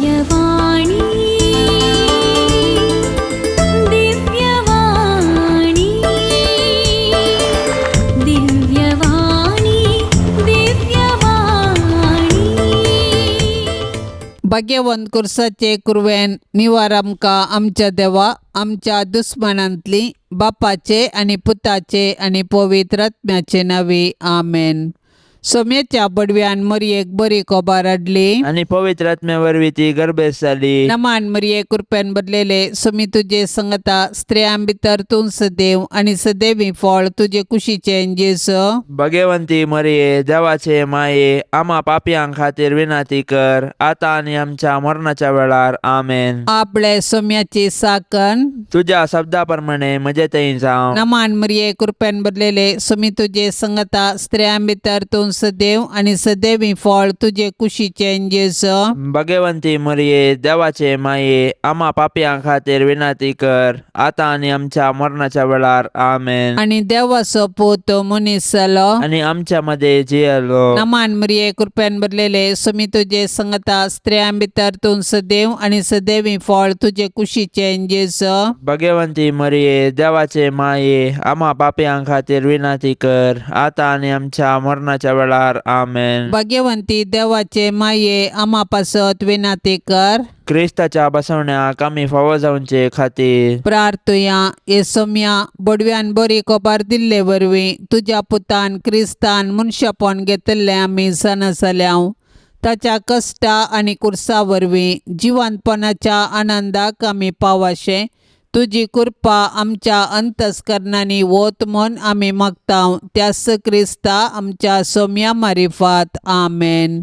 दिव्यवाणी, दिव्यवाणी, दिव्यवाणी, दिव्यवाणी. भाग्यवंत कुर्साचे कुरवेन निवार आमकां आमच्या देवा आमच्या दुस्मानांतली बापाचे आनी पुताचे आनी पवित्र आत्म्याचे नांवी आमेन. सोम्याच्या बडव्यान मरयेक बरी कोबार हाडली आनी पवित्र आत्म्या वरवीं ती गर्भेस जाली. नमान मरिये, कृपेन भरलेले, सुमी तुजे संगता, स्त्रियां भितर तूं सदैव आनी सदैवी फळ तुजे कुशीचें जेजू. भगवंती मरिये, देवाचे माये, आम्हा पापयां खातीर विनंती कर, आता आनी आमच्या मरणाच्या वेळार. आमेन. आपले सोम्याची साकन. तुझ्या शब्दा प्रमाणे म्हजे थंय जावं. नमान मरिये, कृपेन भरलेले, सुमी तुजे संगता, स्त्रियां भितर तूं सदैव आनी सदैवी फळ तुजे कुशीचें जेजू. भगवंती मरिये, देवाचे माये, आम्हा पापयां खातीर विनंती कर, आता आनी आमच्या मरणाच्या वेळार. आमेन. आनी देवाचो पूत मनीस जालो आनी आमच्या मध्ये जियेलो. नमान मरिये, कृपेन भरलेले, सुमी तुजे संगता, स्त्रियां भितर तूं सदैव आनी सदैवी फळ तुजे कुशीचें जेजू. भगवंती मरिये, देवाचे माये, आम्हा पापयां खातीर विनंती कर, आता आनी आमच्या मरणाच्या वेळार. आमेन. भाग्यवंती देवाचे माये, आम्हा पासत विनंती कर. क्रिस्ताच्या बसवण्याक आमी फावो जावचे खातीर प्रार्थुया. हे सोम्या, बडव्यान बरी कोबार दिल्ले वरवीं तुज्या पुतान क्रिस्तान मनशापण घेतिल्लें आमी जाणा जाल्या. ताच्या कश्टा आनी कुर्सा वरवीं जिवंतपणाच्या आनंदाक आमी पावाशें तुजी कृपा आमच्या अंतस्करणांनी वत म्हूण आमी मागता, त्याच क्रिस्ता आमच्या सोम्या मारिफात. आमेन.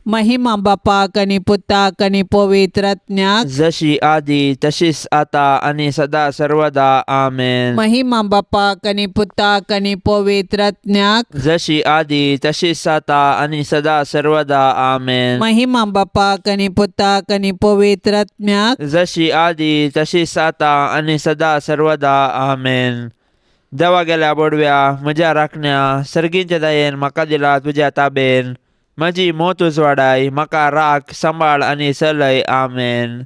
महिमा बापाक आनी पुताक आनी पवित्र आत्म्याक. जशी आदी तशीच आता आणि सदा सर्वदा. आमेन. महिमा बापाक आनी पुताक आनी पवित्र आत्म्याक. जशी आदी तशीच आता आणि सदा सर्वदा. आमेन. महिमा बापाक आनी पुताक आनी पवित्र आत्म्याक. जशी आदी तशीच आता आणि सदा सर्वदा. आमेन. देवा गेल्या बोडव्या, म्हज्या राखण्या, सर्गींच्या दयेन म्हाका दिला तुज्या ताबेन. म्हजी मोत उजवाडाय, म्हाका राख, सांबाळ आनी चलय. आमेन.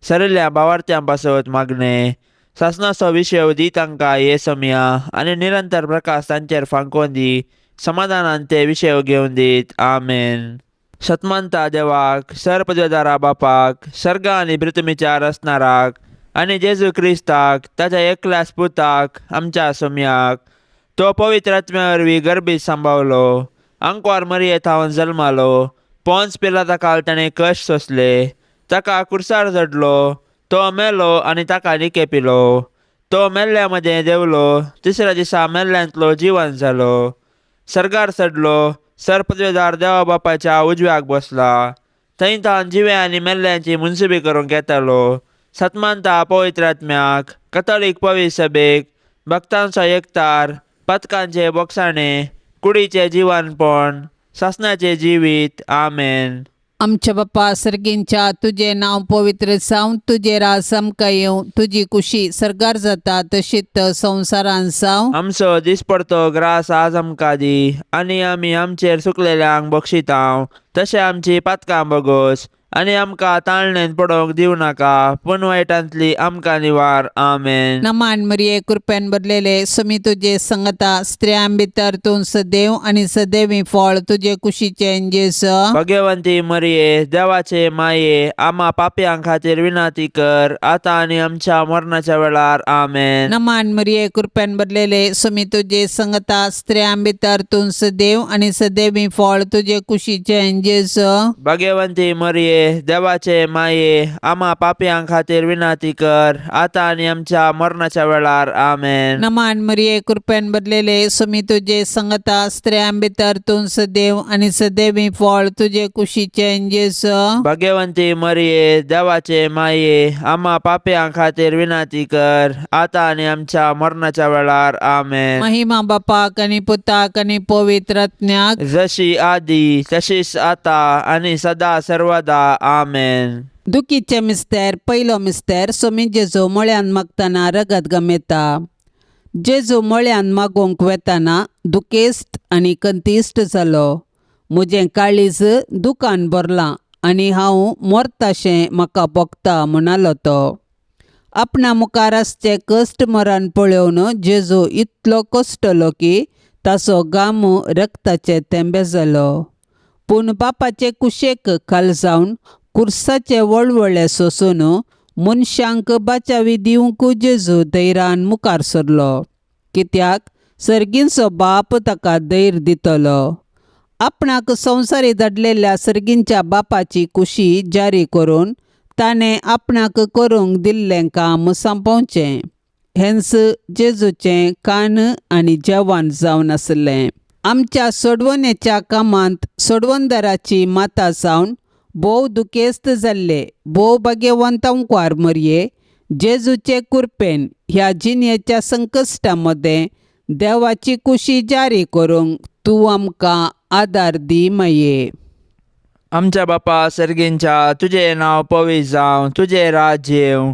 सरिल्ल्या भावार्थ्यां पासत मागणें. सासणाचो विशय दी तांकां हे समया आनी निरंतर प्रकाश तांचेर फांकोवन दी. समाधानान ते विशय घेवन दीत. आमेन. सतमंता देवाक, सर पदवेदारा बापाक, सर्ग आनी पृथ्वीच्या रचणाराक आनी जेजू क्रिस्ताक, ताच्या एकल्याच पुताक, आमच्या सोम्याक, तो पवित्र आत्म्या वरवीं गर्भीत सांबावलो, आंकवार मरिये थावन जल्मालो, पोन्स पिलाता काल ताणें कश्ट सोंसले, ताका कुर्सार चडलो, तो मेलो आनी ताका निके पिलो, तो मेल्ल्या मदें देंवलो, तिसऱ्या दिसा मेल्ल्यांतलो जिवन जालो, सर्गार चडलो, सर पदवेदार देवा बापाच्या उजव्याक बसला, थंय तावन जिवे आनी मेल्ल्यांची मुनसुबी करूंक येतालो. सतमानता पवित्र आत्म्याक, कथोलीक पवित्र सभेक, भक्तांचो एकतार, पथकांचे बोगसाणे, कुडीचें जिवनपण, सासणाचें जिवीत. आमेन. आमच्या बापा सर्गींच्या, तुजें नांव पवित्र जावं, तुजें राज आमकां येवं, तुजी कुशी सर्गार जाता तशीच संवसारान जावं. आमचो दिसपडतो ग्रास आज आमकां दी आनी आमी आमचेर चुकलेल्यांक बक्षितांव तशें आमची पातकां बगोस आनी आमकां ताळणेन पडोवंक दिवं नाका, पूण वायटांतली आमकां निवार. आमेन. नमान मरिये, कृपेन भरलेले, सुमी तुजे संगता, स्त्रियां भितर तूं सदैव आनी सदैवी फळ तुजे कुशीचें जेजू. भगवंती मरिये, देवाचे माये, आम्हा पापयां खातीर विनंती कर, आता आनी आमच्या मरणाच्या वेळार. आमेन. नमान मरिये, कृपेन भरलेले, सुमी तुजे संगता, स्त्रियां भितर तूं सदैव आनी सदैवी फळ तुजे कुशीचें जेजू. भगवंती मरिये, देवाचे माये, आम्हा पापयां खातीर विनंती कर, आता आनी आमच्या मरणाच्या वेळार. आमेन. नमान मरिये, कृपेन भरलेले, सुमी तुजे संगता, स्त्रियां भितर तूं सदैव आनी सदैवी फळ तुजे कुशीचें जेजू. भगवंती मरिये, देवाचे माये, आम्हा पापयां खातीर विनंती कर, आता आनी आमच्या मरणाच्या वेळार. आमेन. महिमा बापाक आनी पुताक आनी पवित्र आत्म्याक. जशी आदी तशीच आता आनी सदा सर्वदा. आमेन. दुखीचे मिस्तेर. पयलो मिस्तेर. सोमी जेजू मळ्यान मागतना रगत गमेता. जेजू मळ्यान मागोवंक वेताना दुखेस्त आनी कंतिश्ट जालो. म्हजें काळीज दुकान भरलां. आनी हांव मरताशें म्हाका भोगता म्हणालो तो. आपणा मुखार आसचें कश्ट मरण पळोवन जेजू इतलो कश्टलो की ताचो घाम रक्ताचे थेंबे जालो. पूण बापाचे कुशेक खाल जावन कुर्साचे वळवळे सोसून मनशांक बाचावी दिवंक जेजू धैर्यान मुखार सरलो, कित्याक सर्गींचो बाप ताका धैर्य दितलो. आपणाक संवसारी धाडलेल्या सर्गींच्या बापाची कुशी जारी करून ताणें आपणाक करूंक दिल्लें काम सोंपोवचें. हेंच जेजूचें कान आनी जेवण जावन आसलें. आमच्या सोडवणेच्या कामांत सोडवणदाराची माता जावन भोव दुखेस्त जाल्ले भोव भाग्यवंत अंकवार मरये जेजूचे कुरपेन ह्या जिणेच्या संकश्टा मदें देवाची कुशी जारी करूंक तूं आमकां आदार दी माये. आमच्या बापा सर्गींच्या, तुजें नांव पवित्र जावं, तुजें राज्य येवं,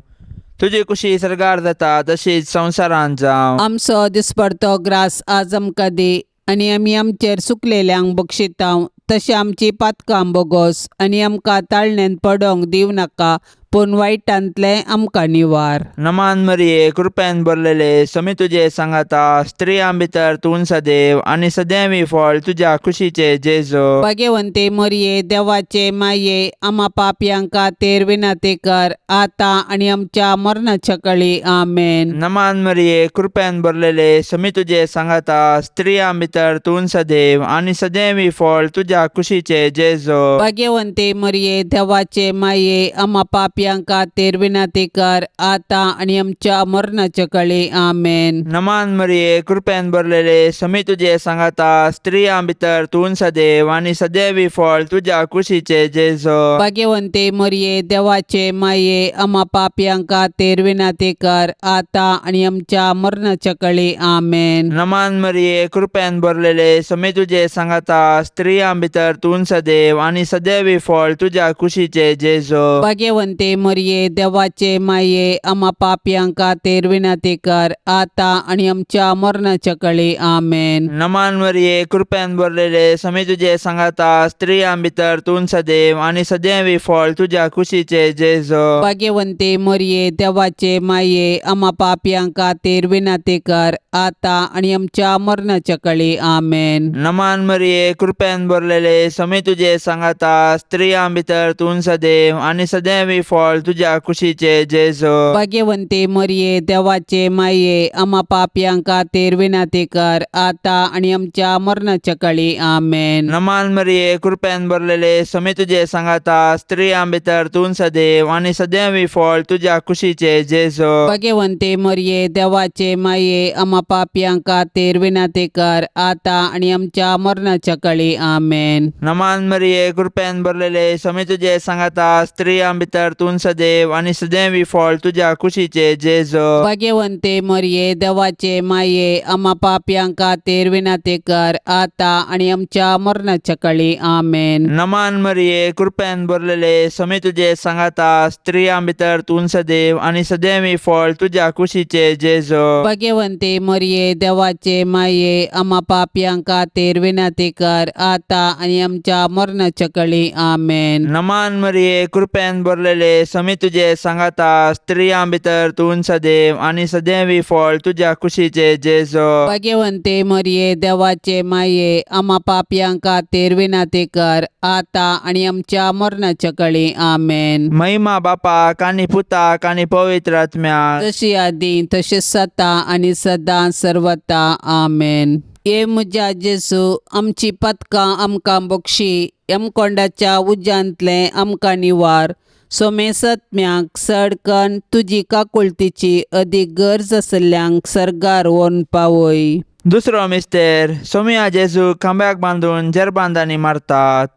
तुजी कुशी सर्गार जाता तशीच संवसारांत जावं. आमचो दिसपडतो ग्रास आज आमकां दी आनी आमी आमचेर सुकलेल्यांक बक्षितांव तशें आमची पातकां बोगोस आनी आमकां ताळणेन पडोंक दिवं नाका, पूण वायटांतलें आमकां निवार. नमान मरिये, कृपेन भरलेले, समी तुजे सांगाता, स्त्रियां भितर तूं सदैव आनी सदैवी फळ तुज्या कुशीचे जेजू. भाग्यवंते मरिये, देवाचे माये, आमा पापयांक खातीर विनंती कर आतां आनी आमच्या मरणाच्या कळी. आमेन. नमान मरिये, कृपेन भरलेले, समी तुजे सांगाता, स्त्रियां भितर तूं सदैव आनी सदैवी फळ तुज्या कुशीचे जेजू. भाग्यवंते मरिये, देवाचे माये, आमा पापयांक खातीर विनंती कर आतां आनी आमच्या मरणाच्या कळी. आमेन. नमान मरिये, कृपेन भरलेले, समी तुजे सांगाता, स्त्रियां भितर तूं सदैव आनी सदैवी फळ तुज्या कुशीचे जेजू. भाग्यवंते मरिये, देवाचे माये, आमा पापयांक खातीर विनंती कर आतां आनी आमच्या मरणाच्या कळी. आमेन. नमान मरिये, कृपेन भरलेले, समी तुजे सांगाता, स्त्रियां भितर तूं सदैव आनी सदैवी फळ तुज्या कुशीचे जेजू. भाग्यवंते मरिये, देवाचे माये, आमा पापयांक खातीर विनंती कर आतां आनी आमच्या मरणाच्या कळी. आमेन. नमान मरिये, कृपेन भरलेले, समी तुजे सांगाता, स्त्रियां भितर तूं सदैव आनी सदैवी फळ तुज्या कुशीचे जेजू. भाग्यवंते मरिये, देवाचे माये, आमा पापयांक खातीर विनंती कर आतां आनी आमच्या मरणाच्या कळी. आमेन. नमान मरिये, कृपेन भरलेले, समी तुजे सांगाता, स्त्रियां भितर तूं सदैव आनी सदैवी फळ तुज्या कुशीचे जेजू. भाग्यवंते मरिये, देवाचे माये, आमा पापयांक खातीर विनंती कर आतां आनी आमच्या मरणाच्या कळी. आमेन. नमान मरिये, कृपेन भरलेले, समी तुजे सांगाता, स्त्रियां भितर तूं सदैव आनी सदैवी फळ तुज्या कुशीचे जेजू. भाग्यवंते मरिये, देवाचे माये, आमा पापयांक खातीर विनंती कर आतां आनी आमच्या मरणाच्या कळी. आमेन. नमान मरिये, कृपेन भरलेले, समी तुजे सांगाता, स्त्रियां भितर तूं सदैव आनी सदैवी फळ तुज्या कुशीचे जेजू. भाग्यवंते मरिये, देवाचे माये, आमा पापयांक खातीर विनंती कर आतां आनी आमच्या मरणाच्या कळी. आमेन. नमान मरिये, कृपेन भरलेले, समी तुजे सांगाता, स्त्रियां भितर तूं सदैव आनी सदैवी फळ तुज्या कुशीचे जेजू. भाग्यवंते मरिये, देवाचे माये, आमा पापयांक खातीर विनंती कर आतां आनी आमच्या मरणाच्या कळी. आमेन. नमान मरिये, कृपेन भरलेले, समी तुजे सांगाता, स्त्रियां भितर तूं सदैव आनी सदैवी फळ तुज्या कुशीचे जेजू. भाग्यवंते मरिये, देवाचे माये, आमा पापयांक खातीर विनंती कर आतां आनी आमच्या मरणाच्या कळी. आमेन. महिमा बापाक आनी पुताक आनी पवित्र आत्म्याक, जशी आदी तशी सता आनी सदां सर्वता. आमेन. हे म्हज्या जेजू, आमची पदकां आमकां बक्षी, यमकोंडाच्या उज्यांतलें आमकां निवार, सोमेसत्म्याक सडकन तुजी काकुळतीची अदीक गरज आसल्ल्यांक सर्गार व्हरून पावय. दुसरो मिस्तेर, सोमिया जेजू खांब्याक बांदून जेरबांदांनी मारतात.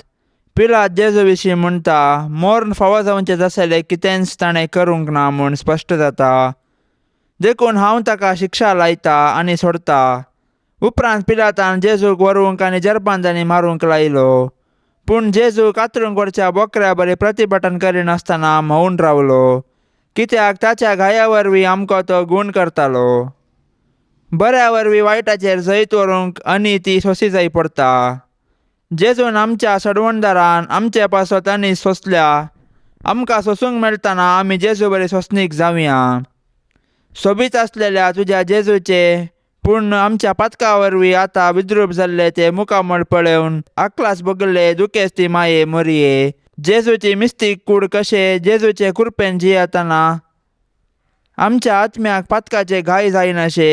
पिलात जेजू विशीं म्हणटा, मोर्न फावो जावचें जासलें कितेंच ताणें करूंक ना म्हूण स्पश्ट जाता, देखून हांव ताका शिक्षा लायता आनी सोडता. उपरांत पिलातान जेजूक व्हरूंक आनी जेरबांदांनी मारूंक लायलो, पूण जेजू कातरूंक व्हरच्या बोकऱ्या बरी प्रतिभटन करिनासतना मौन रावलो, कित्याक ताच्या घाया वरवीं आमकां तो गूण करतालो. बऱ्या वरवीं वायटाचेर जैत व्हरूंक आनी ती सोंसी जाय पडटा. जेजून आमच्या सडवणदारान आमचे पासत आनी सोंसल्या. आमकां सोसूंक मेळटना आमी जेजू बरी सोंसणीक जावया. सोबीत आसलेल्या तुज्या जेजूचे पूण आमच्या पातका वरवीं आतां विद्रूप जाल्ले ते मुखामळ पळोवन आकलास भोगले दुखेस्ती माये मोरये. जेजूची मिस्तीक कूड कशें जेजूचे कृपेन जियेतना आमच्या आत्म्याक पातकाचे घाय जायनाशे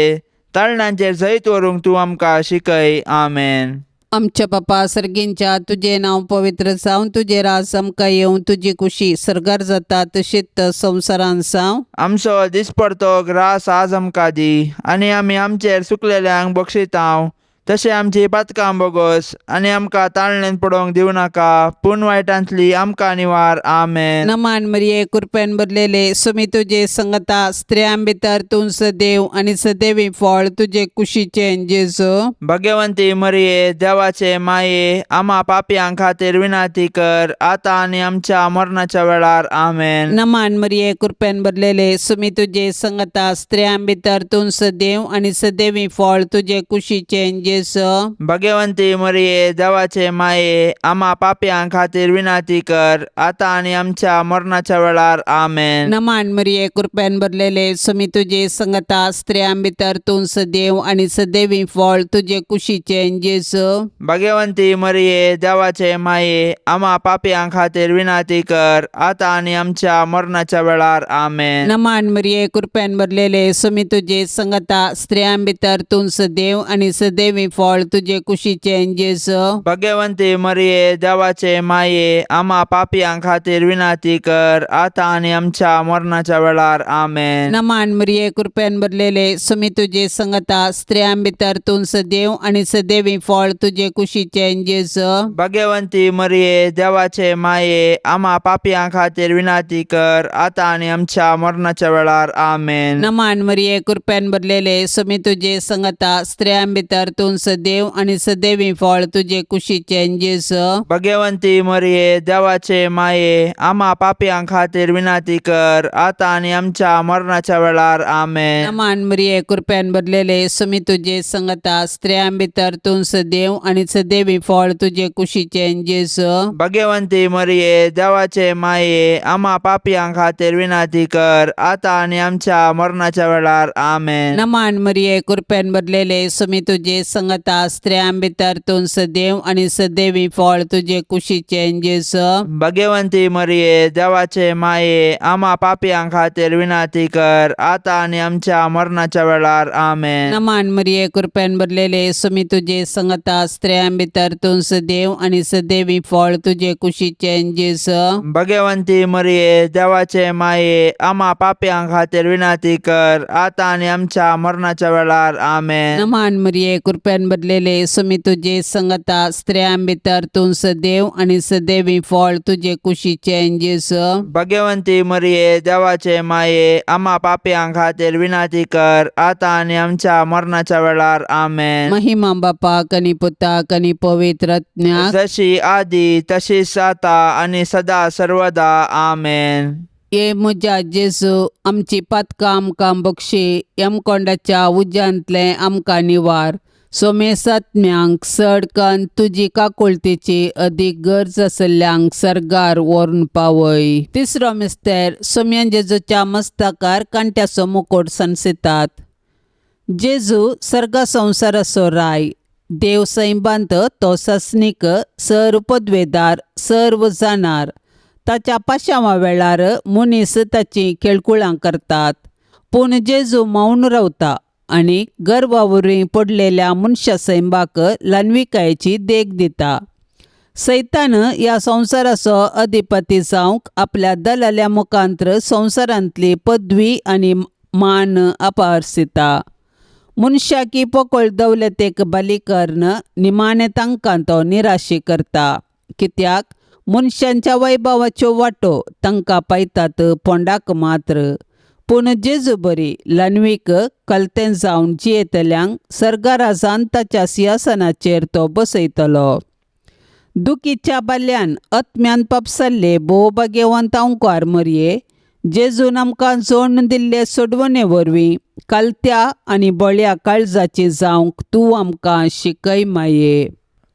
ताळण्यांचेर जैत व्हरूंक तूं आमकां शिकय. आमेन. आमच्या बापा सर्गींच्या तुजें नांव पवित्र जावं, तुजें राज आमकां येवं, तुजी कुशी सर्गार जाता तशीच संवसारान जावं. आमचो दिसपडतो ग्रास आज आमकां दी आनी आमी आमचेर सुकलेल्यांक बक्षितांव तशें आमची पातकां बोगस आनी आमकां ताळणेन पडोवंक दिवं नाका पूण वायटांतली आमकां निवार. आमेन. नमान मरिये, कृपेन भरलेले, सुमी तुजे संगता, स्त्रियां भितर तूं सदैव आनी सदैवी फळ तुजे कुशीचें जेजू. भगवंती मरिये, देवाचे माये, आमा पापयां खातीर विनंती कर आतां आनी आमच्या मरणाच्या वेळार. आमेन. नमान मरिये, कृपेन भरलेले, सुमी तुजे संगता, स्त्रियां भितर तूं सदैव आनी सदैवी फळ तुजे कुशीचें जेजू. भगवंती मरिये, देवाचे माये, आमा पापयां खातीर विनंती कर आतां आनी आमच्या मरणाच्या वेळार. आमेन. नमान मरिये, कृपेन भरलेले, सुमी तुजे संगता, स्त्रियां भितर तूं सदैव आनी सदैवी फळ तुजे कुशीचें जेजू. भगवंती मरिये, देवाचे माये, आमा पापयां खातीर विनंती कर आतां आनी आमच्या मरणाच्या वेळार. आमेन. नमान मरिये, कृपेन भरलेले, सुमी तुजे संगता, स्त्रियां भितर तूं सदैव आनी सदैवी फळ तुजे कुशीचें जेजू. भगवंती मरिये, देवाचे माये, आमा पापयां खातीर विनंती कर आतां आनी आमच्या मरणाच्या वेळार. आमेन. नमान मरिये, कृपेन भरलेले, सुमी तुजे संगता, स्त्रियां भितर तूं सदैव आनी सदैवी फळ तुजे कुशीचें जेजू. भगवंती मरिये, देवाचे माये, आमा पापयां खातीर विनंती कर आतां आनी आमच्या मरणाच्या वेळार. आमेन. नमान मरिये, कृपेन भरलेले, सुमी तुजे संगता, स्त्रियां भितर तूं सदैव आनी सदैवी फळ तुजे कुशीचें जेजू. भगवंती मरिये, देवाचे माये, आमा पापयां खातीर विनंती कर आतां आनी आमच्या मरणाच्या वेळार. आमेन. नमान मरिये, कृपेन भरलेले, सुमी तुजे संगता, स्त्रियां भितर तूं सदैव आनी सदैवी फळ तुजे कुशीचें जेजू. भगवंती मरिये, देवाचे माये, आमा पापयां खातीर विनंती कर आतां आनी आमच्या मरणाच्या वेळार. आमेन. नमान मरिये, कृपेन भरलेले, सुमी तुजे संगता, स्त्रियां भितर तूं सदैव आनी सदैवी फळ तुजे कुशीचें जेजू. भगवंती मरिये, देवाचे माये, आमा पापयां खातीर विनंती कर आतां आनी आमच्या मरणाच्या वेळार. आमेन. नमान मरिये, कृपेन भरलेले, सुमी तुजे संगता, स्त्रियां भितर तूं सदैव आनी सदैवी फळ तुजे कुशीचें जेजू. भगवंती मरिये, देवाचे माये, आमा पापयां खातीर विनंती कर आतां आनी आमच्या मरणाच्या वेळार. आमेन. नमान मरिये, कृपेन भरलेले, सुमी तुजे संगता, स्त्रियां भितर तूं सदैव आनी सदैवी फळ तुजे कुशीचें जेजू. भगवंती मरिये, देवाचे माये, आमा पापयां खातीर विनंती कर आतां आनी आमच्या मरणाच्या वेळार. आमेन. महिमा बापाक आनी पुताक आनी पवित्र आत्म्याक, जशी आदी तशीच आता आनी सदा सर्वदा. आमेन. ये म्हज्या जेजू, आमची पातकां आमकां बक्षी, यमकोंडाच्या उज्यांतलें आमकां निवार, सोमेसात्म्यांक सडकन तुजी काकुळतेची अदीक गरज आशिल्ल्यांक सर्गार व्हरून पावय. तिसरो मिस्तेर, सोम्यान जेजूच्या मस्तकार कांट्याचो मुकोट सनसितात. जेजू सर्गा संवसाराचो राय, देव सैबांत तो सस्नीक, सर्व पदवेदार, सर्व जाणार. ताच्या पाशांवा वेळार मनीस ताची खेळकुळां करतात, पूण जेजू मौन रावता आनी गर्वा वरवीं पडलेल्या मनशा सैंबाक ल्हानविकायेची देख दिता. सैतान ह्या संवसाराचो अधिपती जावंक आपल्या दलाल्या मुखांत्र संवसारांतली पदवी आनी मान अपारसिता. मनशाकी पोकळ दौलतेक बली करून निमाणें तांकां तो निराशी करता, कित्याक मनशांच्या वैभवाच्यो वाटो तांकां पायतात पोंडाक मात्र. पूण जेजू बरी ल्हानवीक कलतें जावन जियेतल्यांक सर्गाराजान ताच्या सिंहासनाचेर तो बसयतलो. दुखीच्या बाल्यान आत्म्यान पापसल्ले भोव भाग्यवंत अंकार मरये, जेजून आमकां जोडून दिल्ले सोडवणे वरवीं कालत्या आनी बळ्या काळजाची जावंक तूं आमकां शिकय माये.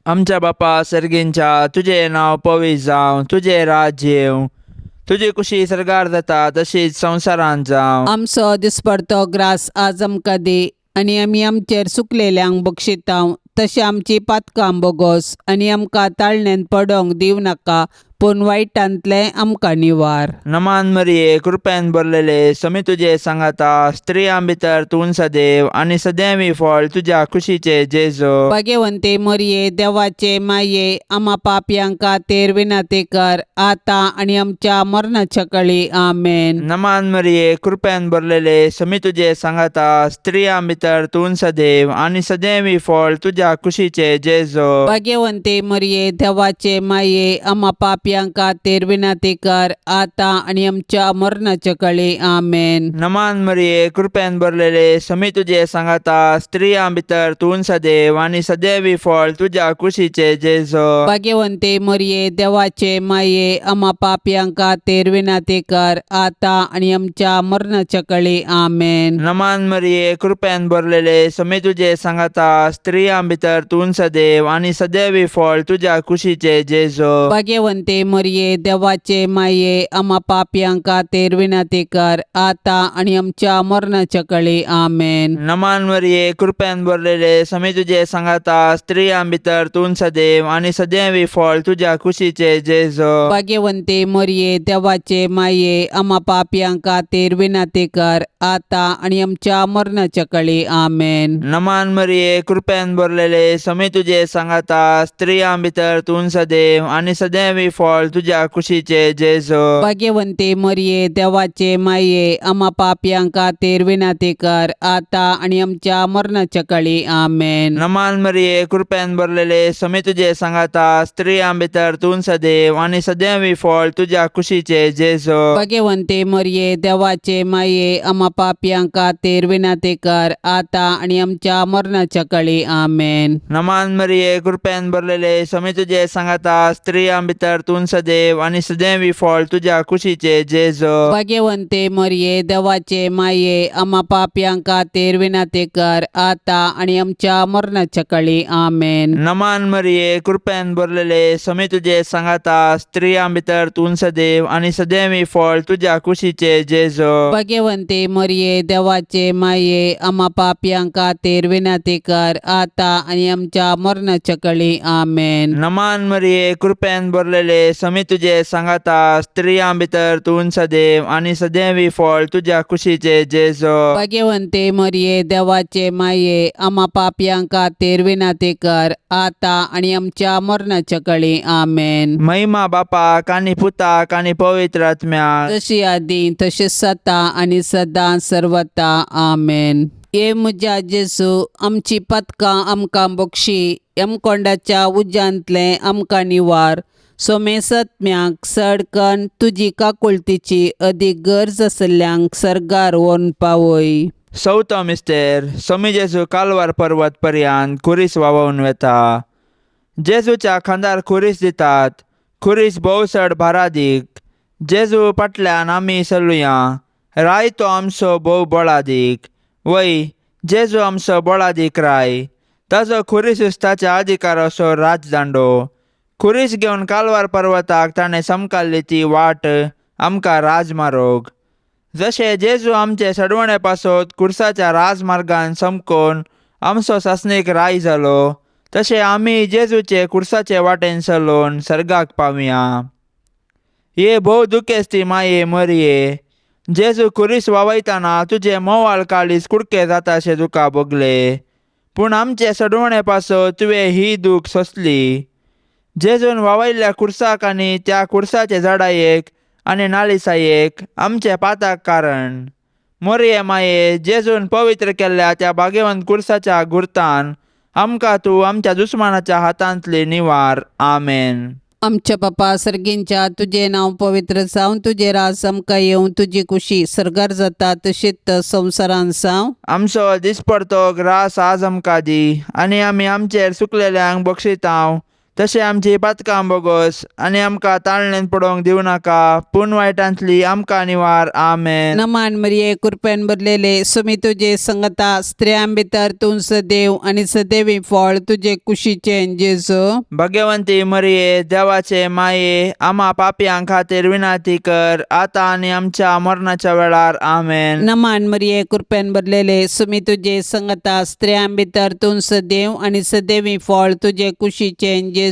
आमच्या बापा सर्गींच्या तुजें नांव पवित्र जावं, तुजें राज्य येवं, तुजी कुशी सर्गार जाता तशीच संवसारांत जावं. आमचो दिसपडतो ग्रास आज आमकां दी आनी आमी आमचेर सुकलेल्यांक बक्षितांव तशें आमची पातकां बोगोस आनी आमकां ताळण्यांत पडोंक दिवं नाका पूण वायटांतलें आमकां निवार. नमान मरिये, कृपेन भरलेले, समी तुजे सांगाता, स्त्रियां भितर तूं सदैव आनी सदैवी फळ तुज्या कुशीचे जेजो. भाग्यवंते मरिये, देवाचे माये, आमा पापयांक खातीर विनंती कर आतां आनी आमच्या मरणाच्या कळी. आमेन. नमान मरिये, कृपेन भरलेले, समी तुजे सांगाता, स्त्रियां भितर तूं सदैव आनी सदैवी फळ तुज्या कुशीचे जेजो. भाग्यवंते मरिये, देवाचे माये, आमा पापयांक खातीर विनंती कर आतां आनी आमच्या मरणाच्या कळी. आमेन. नमान मरिये, कृपेन भरलेले, समी तुजे सांगाता, स्त्रियां भितर तूं सदैव आनी सदैवी फळ तुज्या कुशीचे जेजो. भाग्यवंते मरिये, देवाचे माये, आमा पापयांक खातीर विनंती कर आतां आनी आमच्या मरणाच्या कळी. आमेन. नमान मरिये, कृपेन भरलेले, समी तुजे सांगाता, स्त्रियां भितर तूं सदैव आनी सदैवी फळ तुज्या कुशीचे जेजो. भाग्यवंते मरिये, देवाचे माये, आमा पापयांक खातीर विनंती कर आतां आनी आमच्या मरणाच्या कळी. आमेन. नमान मरिये, कृपेन भरलेले, समी तुजे सांगाता, स्त्रियां भितर तूं सदैव आनी सदैवी फळ तुज्या कुशीचे जेजो. भाग्यवंते मरिये, देवाचे माये, आमा पापयांक खातीर विनंती कर आतां आनी आमच्या मरणाच्या कळी. आमेन. नमान मरिये, कृपेन भरलेले, समी तुजे सांगाता, स्त्रियां भितर तूं सदैव आनी सदैवी फळ तुज्या कुशीचे जेजो. भाग्यवंते मरिये, देवाचे माये, आमा पापयांक खातीर विनंती कर आतां आनी आमच्या मरणाच्या कळी. आमेन. नमान मरिये, कृपेन भरलेले, समी तुजे सांगाता, स्त्रियां भितर तूं सदैव आनी सदैवी फळ तुज्या कुशीचे जेजो. भाग्यवंते मरिये, देवाचे माये, आमा पापयांक खातीर विनंती कर आतां आनी आमच्या मरणाच्या कळी. आमेन. नमान मरिये, कृपेन भरलेले, समी तुजे सांगाता, स्त्रियां भितर तूं सदैव आनी सदैवी फळ तुज्या कुशीचे जेजो. भाग्यवंते मरिये, देवाचे माये, आमा पापयांक खातीर विनंती कर आतां आनी आमच्या मरणाच्या कळी. आमेन. नमान मरिये, कृपेन भरलेले, समी तुजे सांगाता, स्त्रियां भितर तूं सदैव आनी सदैवी फळ तुज्या कुशीचे जेजो. भाग्यवंते मरिये, देवाचे माये, आमा पापयांक खातीर विनंती कर आतां आनी आमच्या मरणाच्या कळी. आमेन. नमान मरिये, कृपेन भरलेले, समी तुजे सांगाता, स्त्रियां भितर तूं सदैव आनी सदैवी फळ तुज्या कुशीचे जेजो. भाग्यवंते मरिये, देवाचे माये, आमा पापयांक खातीर विनंती कर आतां आनी आमच्या मरणाच्या कळी. आमेन. महिमा बापाक आनी पुताक आनी पवित्र आत्म्याक, जशी आदी तशीच सता आनी सदां सर्वता. आमेन. ये म्हज्या जेजू, आमची पदकां आमकां बक्षी, यमकोंडाच्या उज्यांतलें आमकां निवार, सोमेसत्म्याक सडकन तुजी काकुळतीची अदीक गरज आसल्ल्यांक सर्गार व्हरून पावय. चवथो मिस्तेर. सोमी जेजू कालवार पर्वत पर्यंत खुरीस व्हांवोवन वेता. जेजूच्या खांदार खुरीस दितात. खुरीस भोव चड भारादीक. जेजू फाटल्यान आमी चलुया, राय तो आमचो भोव बळादीक. वय, जेजू आमचो बळादीक राय. ताजो खुरीस ताच्या अधिकाराचो राजदांडो. खुरीस घेवन कालवार पर्वताक ताणें समकाल्ली ती वाट आमकां राजमारोग. जशें जेजू आमचे सडवणे पासत खुर्साच्या राजमार्गान समकोन आमचो सासणीक राय जालो, तशें आमी जेजूचे खुर्साचे वाटेन चलोवन सर्गाक पावया. ये भोव दुखेस्ती माये मरिये, जेजू खुरीस वावयतना तुजें मोवाळ काळीज कुडके जाताशें तुका भोगलें, पूण आमचे सडवणे पासत तुवें ही दूख सोंसली. जेजून वावयल्ल्या खुर्साक आनी त्या खुर्साचे झाडायेक आनी नालिसायेक आमचे पाताक कारण. मोरये माये, जेजून पवित्र केल्ल्या त्या भाग्यवंत खुर्साच्या गुर्तान आमकां तूं आमच्या दुस्मानाच्या हातांतली निवार. आमेन. आमच्या बापा सर्गींच्या, तुजें नांव पवित्र जावं, तुजें राज आमकां येवं, तुजी कुशी सर्गार जाता तशीच संवसारान जावं. आमचो दिसपडतो ग्रास आज आमकां दी आनी आमी आमचेर सुकलेल्यांक बक्षितांव तशें आमची पातकां बोगोस आनी आमकां ताळणेन पडोवंक दिवं नाका, पूण वायटांतली आमकां निवार. आमेन. नमान मरिये, कृपेन भरलेले, सुमी तुजे संगता, स्त्रियां भितर तूं सदैव आनी सदैवी फळ तुजे कुशीचें जेजू. भगवंती मरिये, देवाचे माये, आमा पापयां खातीर विनंती कर, आतां आनी आमच्या मरणाच्या वेळार. आमेन. नमान मरिये, कृपेन भरलेले, सुमी तुजे संगता, स्त्रियां भितर तूं सदैव आनी सदैवी फळ तुजे कुशीचें जेजू.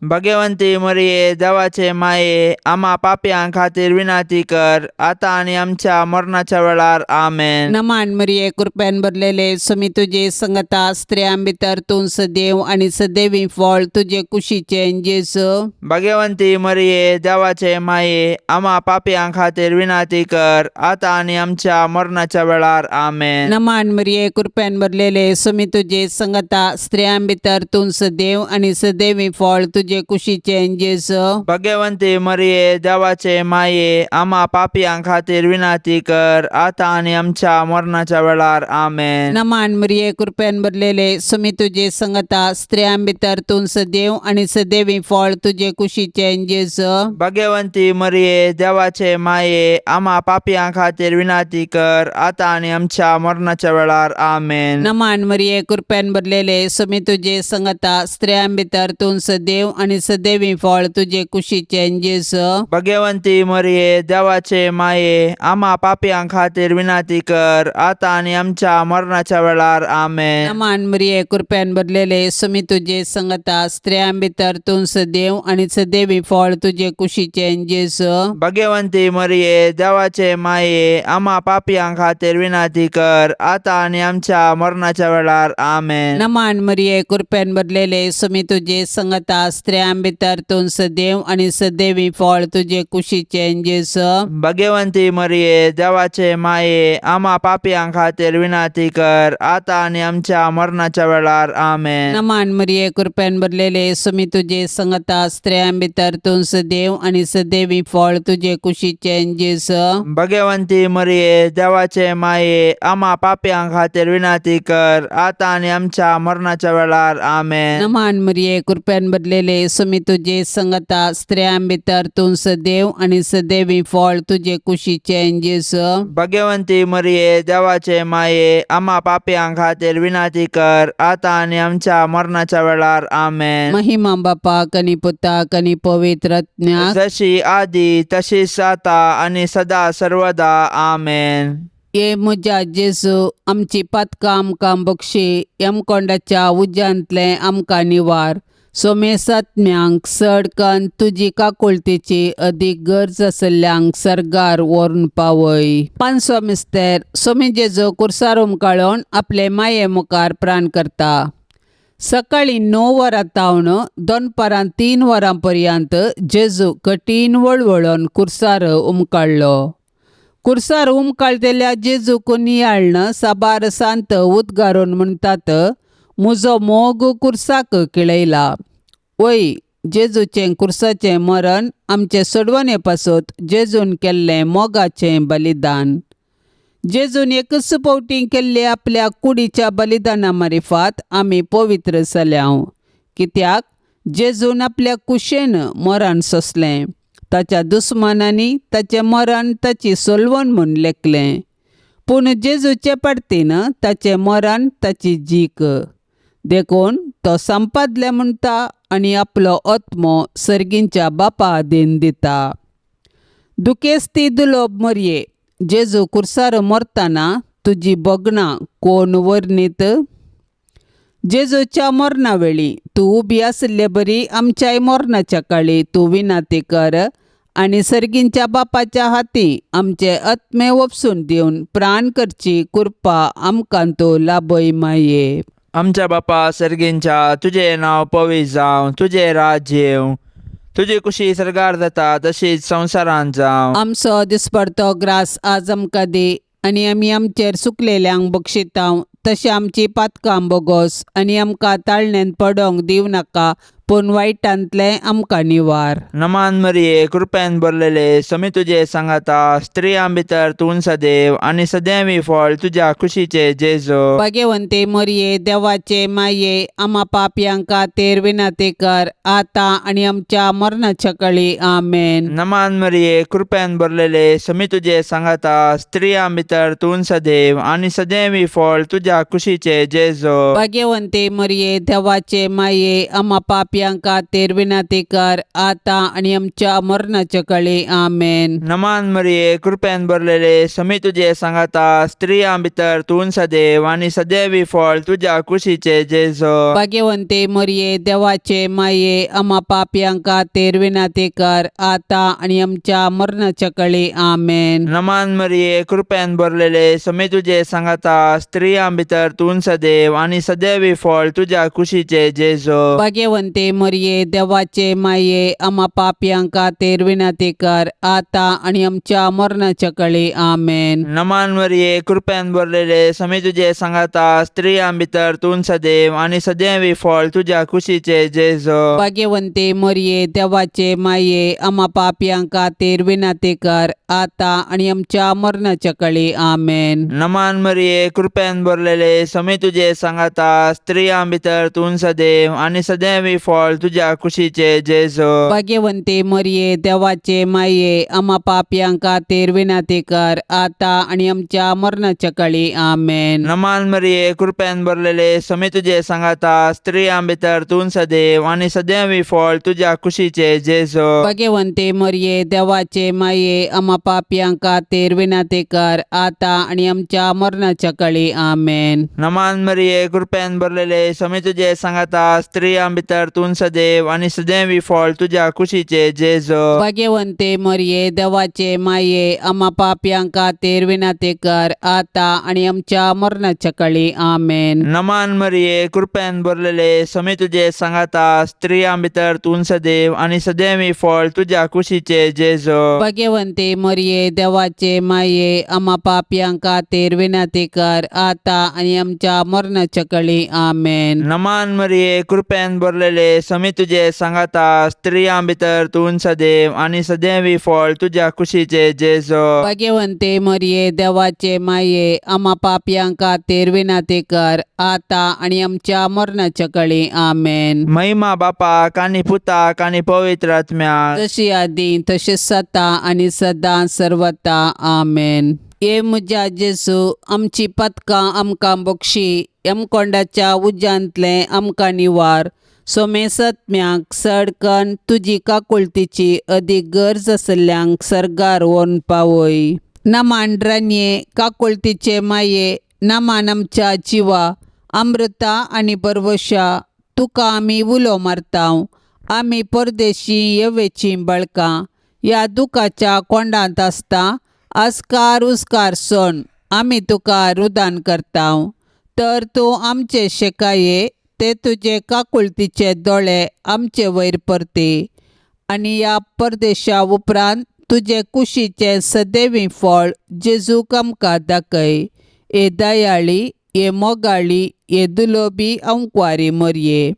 भगवंती मरिये, देवाचे माये, आमा पापयां खातीर विनंती कर, आतां आनी आमच्या मरणाच्या वेळार. आमेन. नमान मरिये, कृपेन भरलेले, सुमी तुजे संगता, स्त्रियां भितर तूं सदैव आनी सदैवी फळ तुजे कुशीचें जेजू. भगवंती मरिये, देवाचे माये, आमा पापयां खातीर विनंती कर, आतां आनी आमच्या मरणाच्या वेळार. आमेन. नमान मरिये, कृपेन भरलेले, सुमी तुजे संगता, स्त्रियां भितर तूं सदैव आनी सदैवी फळ तुजे कुशीचें जेजू. भगवंती मरिये, देवाचे माये, आमा पापयां खातीर विनंती कर, आतां आनी आमच्या मरणाच्या वेळार. आमेन. नमान मरिये, कृपेन भरलेले, सुमी तुजे संगता, स्त्रियां भितर तूं सदैव आनी सदैवी फळ तुजे कुशीचें जेजू. भगवंती मरिये, देवाचे माये, आमा पापयां खातीर विनंती कर, आतां आनी आमच्या मरणाच्या वेळार. आमेन. नमान मरिये, कृपेन भरलेले, सुमी तुजे संगता, स्त्रियां भितर तूं सदैव आनी सदैवी फळ तुजे कुशीचें जेजू. भगवंती मरिये, देवाचे माये, आमा पापयां खातीर विनंती कर, आतां आनी आमच्या मरणाच्या वेळार. आमेन. नमान मरिये, कृपेन भरलेले, सुमी तुजे संगता, स्त्रियां भितर तूं सदैव आनी सदैवी फळ तुजे कुशीचें जेजू. भगवंती मरिये, देवाचे माये, आमा पापयां खातीर विनंती कर, आतां आनी आमच्या मरणाच्या वेळार. आमेन. नमान मरिये, कृपेन भरलेले, सुमी तुजे संगता, स्त्रियां भितर तूं सदैव आनी सदैवी फळ तुजे कुशीचें जेजू. भगवंती मरिये, देवाचे माये, आमा पापयां खातीर विनंती कर, आतां आनी आमच्या मरणाच्या वेळार. आमेन. नमान मरिये, कृपेन भरलेले, सुमी तुजे संगता, स्त्रियां भितर तूं सदैव आनी सदैवी फळ तुजे कुशीचें जेजू. भगवंती मरिये, देवाचे माये, आमा पापयां खातीर विनंती कर, आतां आनी आमच्या मरणाच्या वेळार. आमेन. नमान मरिये, कृपेन भरलेले, सुमी तुजे संगता, स्त्रियां भितर तूं सदैव आनी सदैवी फळ तुजे कुशीचें जेजू. भगवंती मरिये, देवाचे माये, आमा पापयां खातीर विनंती कर, आतां आनी आमच्या मरणाच्या वेळार. आमेन. महिमा बापाक आनी पुताक आनी पवित्र आत्म्याक, जशी आदी तशीच आता आनी सदा सर्वदा. आमेन. ये म्हज्या जेजू, आमची पातकां आमकां बक्षी, यमकोंडाच्या उज्यांतलें आमकां निवार, सोमेसात्म्यांक चड कन्न तुजी काकुळतेची अदीक गरज आशिल्ल्यांक सर्गार व्हरून पावय. पांचवो मिस्तेर, सोमी जेजू कुर्सार उमकाळून आपले माये मुखार प्राण करता. सकाळीं 9 वरां तावन दनपारां 3 वरां पर्यंत जेजू कठीण वळवळून कुर्सार उमकाळ्ळो. कुर्सार उमकाळटेल्या जेजूक नियाळ्न साबार सांत उद्गारून म्हणटात, म्हजो मोग कुर्साक किळयला. वय, जेजूचें कुर्साचें मरण आमचे सोडवणे पासत जेजून केल्लें मोगाचें बलिदान. जेजून एकच फावटी केल्ले आपल्या कुडीच्या बलिदाना मारिफात आमी पवित्र जाल्याव. कित्याक जेजून आपल्या कुशेन मरण सोंसलें, ताच्या दुस्मानांनी ताचें मरण ताची सोलवण म्हूण लेखलें, पूण जेजूचे पार्टीन ताचें मरण ताची जीक. देखून तो संपादलें म्हणटा आनी आपलो आत्मो सर्गींच्या बापा आदीन दिता. दुखेस्ती दुलोब मरये, जेजू कुर्सार मरतना तुजी भोगणां कोण वर्णीत? जेजूच्या मरणा वेळी तूं उबी आशिल्ले बरी आमच्याय मरणाच्या काळी तूं विनंती कर आनी सर्गींच्या बापाच्या हाती आमचे आत्मे ओपसून दिवन प्राण करची कृपा आमकां तूं लाभय माये. आमच्या बापा सर्गींच्या, तुजें नांव पवित्र जावं, तुजें राज्य येवं, तुजी कुशी सर्गार जाता तशीच संवसारांत जावं. आमचो दिसपडतो ग्रास आज आमकां दी आनी आमी आमचेर सुकलेल्यांक बक्षितांव तशें आमची पातकां बोगोस आनी आमकां ताळण्यान पडोंक दिवं नाका, पूण वायटांतलें आमकां निवार. नमान मरिये, कृपेन भरलेले, समी तुजे सांगाता, स्त्रियां भितर तूं सदैव आनी सदैवी फळ तुज्या कुशीचे जेजो. भाग्यवंते मरिये, देवाचे माये, आमा पापयां खातीर विनंती कर, आतां आनी आमच्या मरणाच्या कळी. आमेन. नमान मरिये, कृपेन भरलेले, समी तुजे सांगाता, स्त्रियां भितर तूं सदैव आनी सदैवी फळ तुज्या कुशीचे जेजो. भाग्यवंते मरिये, देवाचे माये, आमा पापयां खातीर विनंती कर, आतां आनी आमच्या मरणाच्या कळी. आमेन. नमान मरिये, कृपेन भरलेले, समी तुजे सांगाता, स्त्रियां भितर तूं सदैव आनी सदैवी फळ तुज्या कुशीचे जेजो. भाग्यवंते मरिये, देवाचे माये, आमा पापयां खातीर विनंती कर, आतां आनी आमच्या मरणाच्या कळी. आमेन. नमान मरिये, कृपेन भरलेले, समी तुजे सांगाता, स्त्रियां भितर तूं सदैव आनी सदैवी फळ तुज्या कुशीचे जेजो. भाग्यवंते मरिये, देवाचे माये, आमा पापयां खातीर विनंती कर, आतां आनी आमच्या मरणाच्या कळी. आमेन. नमान मरिये, कृपेन भरलेले, समी तुजे सांगाता, स्त्रियां भितर तूं सदैव आनी सदैवी फळ तुज्या कुशीचे जेजो. भाग्यवंते मरिये, देवाचे माये, आमा पापयां खातीर विनंती कर, आतां आनी आमच्या मरणाच्या कळी. आमेन. नमान मरिये, कृपेन भरलेले, समी तुजे सांगाता, स्त्रियां भितर तूं सदैव आनी सदैवी फळ तुज्या कुशीचे जेजो. भाग्यवंते मरिये, देवाचे माये, आमा पापयां खातीर विनंती कर, आतां आनी आमच्या मरणाच्या कळी. आमेन. नमान मरिये, कृपेन भरलेले, समी तुजे सांगाता, स्त्रियां भितर तूं सदैव आनी सदैवी फळ तुज्या कुशीचे जेजो. भाग्यवंते मरिये, देवाचे माये, आमा पापयां खातीर विनंती कर, आतां आनी आमच्या मरणाच्या कळी. आमेन. नमान मरिये, कृपेन भरलेले, समी तुजे सांगाता, स्त्रियां भितर तूं सदैव आनी सदैवी फळ तुज्या कुशीचे जेजो. भाग्यवंते मरिये, देवाचे माये, आमा पापयां खातीर विनंती कर, आतां आनी आमच्या मरणाच्या कळी. आमेन. नमान मरिये, कृपेन भरलेले, समी तुजे सांगाता, स्त्रियां भितर तूं सदैव आनी सदैवी फळ तुज्या कुशीचे जेजो. भाग्यवंते मरिये, देवाचे माये, आमा पापयां खातीर विनंती कर, आतां आनी आमच्या मरणाच्या कळी. आमेन. नमान मरिये, कृपेन भरलेले, समी तुजे सांगाता, स्त्रियां भितर तूं सदैव आनी सदैवी फळ तुज्या कुशीचे जेजो. भाग्यवंते मरिये, देवाचे माये, आमा पापयां खातीर विनंती कर, आतां आनी आमच्या मरणाच्या कळी. आमेन. महिमा बापाक आनी पुताक आनी पवित्र आत्म्याक, जशी आदी तशी सता आनी सदां सर्वता. आमेन. ये म्हज्या जेजू, आमची पदकां आमकां बक्षी, यमकोंडाच्या उज्यांतलें आमकां निवार, सोमेसत्म्याक सडकन तुजी काकुळतीची अदीक गरज आसल्ल्यांक सर्गार व्हरून पावय. नमान रानये, काकुळतीचे माये, नमान आमच्या जिवा, अमृता आनी बरवशा, तुका आमी उलो मारता. आमी परदेशी येवेचीं बळकां ह्या दुखाच्या कोंडांत आसता, आस्कार उस्कार सण आमी तुका रुदान करता. तर तूं आमचे शेकाये ते तुजे काकुळतीचे दोळे आमचे वयर परती आनी ह्या परदेशा उपरांत तुजे कुशीचें सदैवी फळ जेजूक आमकां दाखय. हे दयाळी, हे मोगाळी, हे दुलोबी अंकवारी मरये,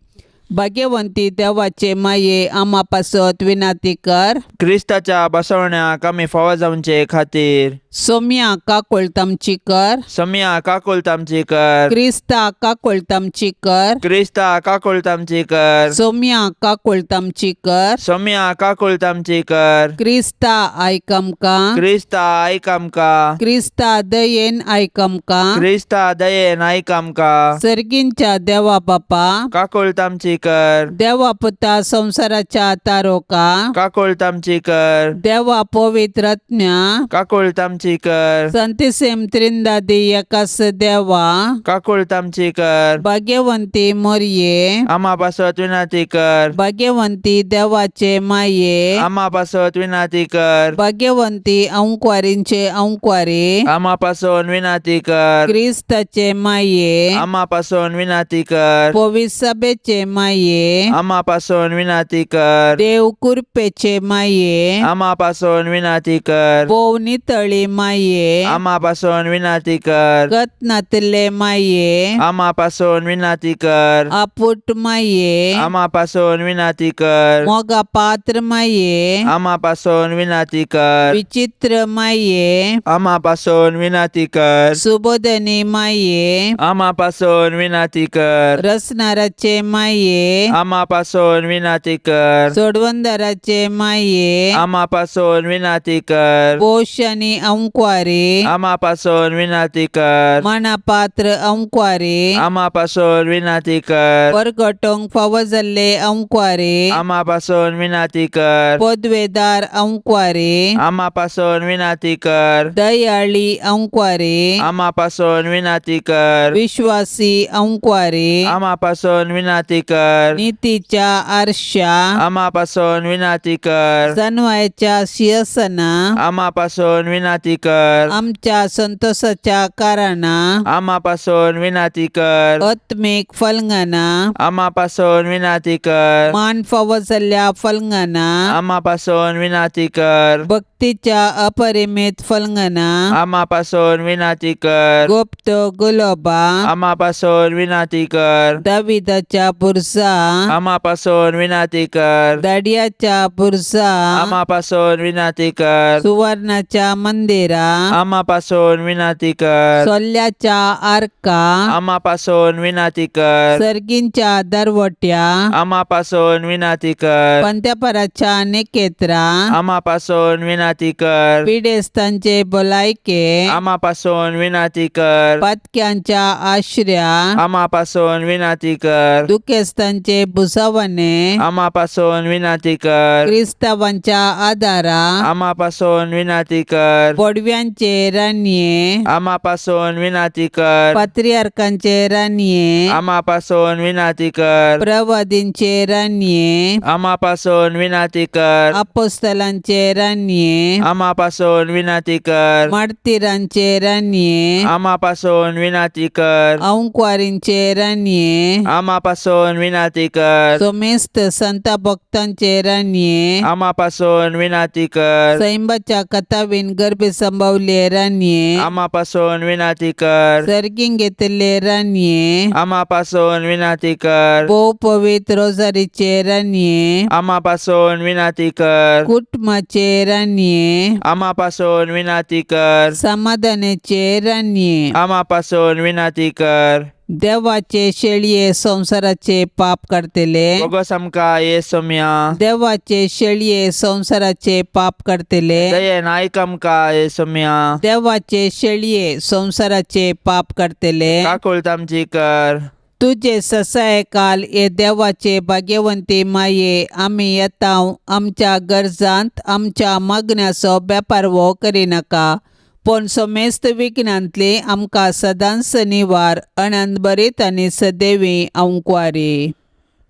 भाग्यवंती देवाचे माये, आमा पासत विनंती कर. क्रिस्ताच्या बसवण्याक आमी फावो जावचे खातीर. सोम्या काकुळट आमची कर. सोम्या काकुळट आमची कर. क्रिस्ता काकुळट आमची कर. क्रिस्ता काकुळट आमची कर. सोम्या काकुळट आमची कर. सोम्या काकुळट आमची कर. क्रिस्ता आयक आमकां. क्रिस्ता आयक आमकां. क्रिस्ता दयेन आयक आमकां. क्रिस्ता दयेन आयक आमकां. सर्गींच्या देवा बापा, काकुळट आमची कर. देवा पुता संवसाराच्या तारोका, काकुळट आमची कर. देवा पवित्र आत्म्या, काकुळट आमची कर. संतिसेम त्रिंदादी एकास देवा, काकुळट आमची कर. भाग्यवंती मोरये, आमा पासत विनंती कर. भाग्यवंती देवाचे माये, आमा पासत विनंती कर. भाग्यवंती अंकवारींचे अंकवारी, आमा पासून विनंती कर. क्रिस्ताचे माये, आमा पासून विनंती कर. पवित्र सभेचे माये. माये, आमा पासून विनाती कर। देव कुरपेचे माये, आमा पासून विनाती कर। भोव नितळी माये, आमा पासून विनाती कर। गत नातिल्ले माये, आमा पासून विनाती कर। आपुट माये, आमा पासून विनाती कर। मोगा पात्र माये, आमा पासून विनाती कर। विचित्र माये, आमा पासून विनाती कर। सुबोधनी माये, आमा पासून विनाती कर। रसनाराचे माये, आमा पासून विनाती कर। सोडवंदराचे माये, आमा पासून विनाती कर। पोश आनी अंकवारी, आमा पासून विनाती कर। मनापात्र अंकवारी, आमा पासून विनाती कर। परगटोंक फावो जाल्ले अंकवारी, आमा पासून विनाती कर। पदवेदार अंकवारी, आमा पासून विनाती कर। दयाळी अंकवारी, आमा पासून विनाती कर। विश्वासी अंकवारी, आमा पासून विनाती कर। नितीच्या आरशा, आमा पासून विनाती कर। जनवायच्या शियसना, आमा पासून विनाती कर। आमच्या संतोषाच्या कारणां, आमा पासून विनाती कर। आत्मीक फलंगना, आमा पासून विनाती कर। मान फावो जाल्ल्या फलंगना, आमा पासून विनाती कर। भक्तीच्या अपरिमित फलंगना, आमा पासून विनाती कर। गुप्त गुलोबा, आमा पासून विनाती कर। दाविदाच्या बुरजा, आमा पासून विनाती कर। दाडियाच्या बुरजा, आमा पासून विनाती कर। सुवर्णाच्या मंदिरा, आमा पासून विनाती कर। सोल्ल्याच्या आर्का, आमा पासून विनाती कर। सर्गींच्या दरवट्या, आमा पासून विनाती कर। पंत्यापराच्या निकेत्रा, आमा पासून विनाती कर। पिडेस्तांचे भलायके, आमा पासून विनाती कर। पातक्यांच्या आश्र्या, आमा पासून विनाती कर। दुखेस्तांचे भुसावणे, आमा पासून विनाती कर। क्रिस्तावांच्या आदारा, आमा पासून विनाती कर। बोडव्यांचे रानये, आमा पासून विनाती कर। पात्रियार्कांचे रानये, आमा पासून विनाती कर। प्रवादींचे रानये, आमा पासून विनाती कर। अपोस्तलांचे रानये, आमा पासून विनाती कर। मार्तीरांचे रानये, आमा पासून विनाती कर। अंकवारींचे रानये, आमा पासून विनाती कर। सोमेस्त संत भक्तांचे रानये, आमा पासून विनाती कर। सैंबाच्या कथावीन गर्भे संभवले रानये, आमा पासून विनाती कर। सर्गीं घेतिल्ले रानये, आमा पासून विनाती कर। भोव पवित्र रोजारीचे रानये, आमा पासून विनाती कर। कुटुंबाचे रानये, आमा पासून विनाती कर। समाधानाचे रानये, आमा पासून विनाती कर। देवाचे शेळये संवसाराचे पाप करतले, बोगस आमकां ये सोम्या। देवाचे शेळये संवसाराचे पाप करतले, दयेन आयक आमकां ये सोम्या। देवाचे शेळये संवसाराचे पाप करतले, काकुळट आमची कर। तुजे ससाय काल हे देवाचे भाग्यवंती माये, आमी येता आमच्या गरजांत आमच्या मागण्याचो बेपारवो करिनाका, पूण समेस्त विघ्नांतली आमकां सदांच निवार अनंतभरीत आनी सदैवी अंकवारी।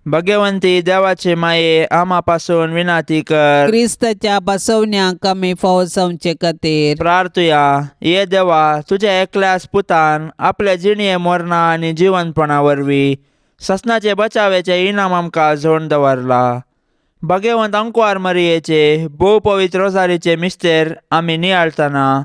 भगवंती देवाचे माये आमा पासून विनाती कर। क्रिस्ताच्या बसवण्याक आमी फावो जावचे खातीर प्रार्थुया। ये देवा, तुझ्या एकल्याच पुतान आपल्या जिणये मरणा आनी जिवनपणा वरवीं ससनाचे बचावेचे इनाम आमकां जोडून दवरला। भगवंत अंकवार मरियेचे भोव पवित्र रोजारीचे मिस्तेर आमी नियाळतना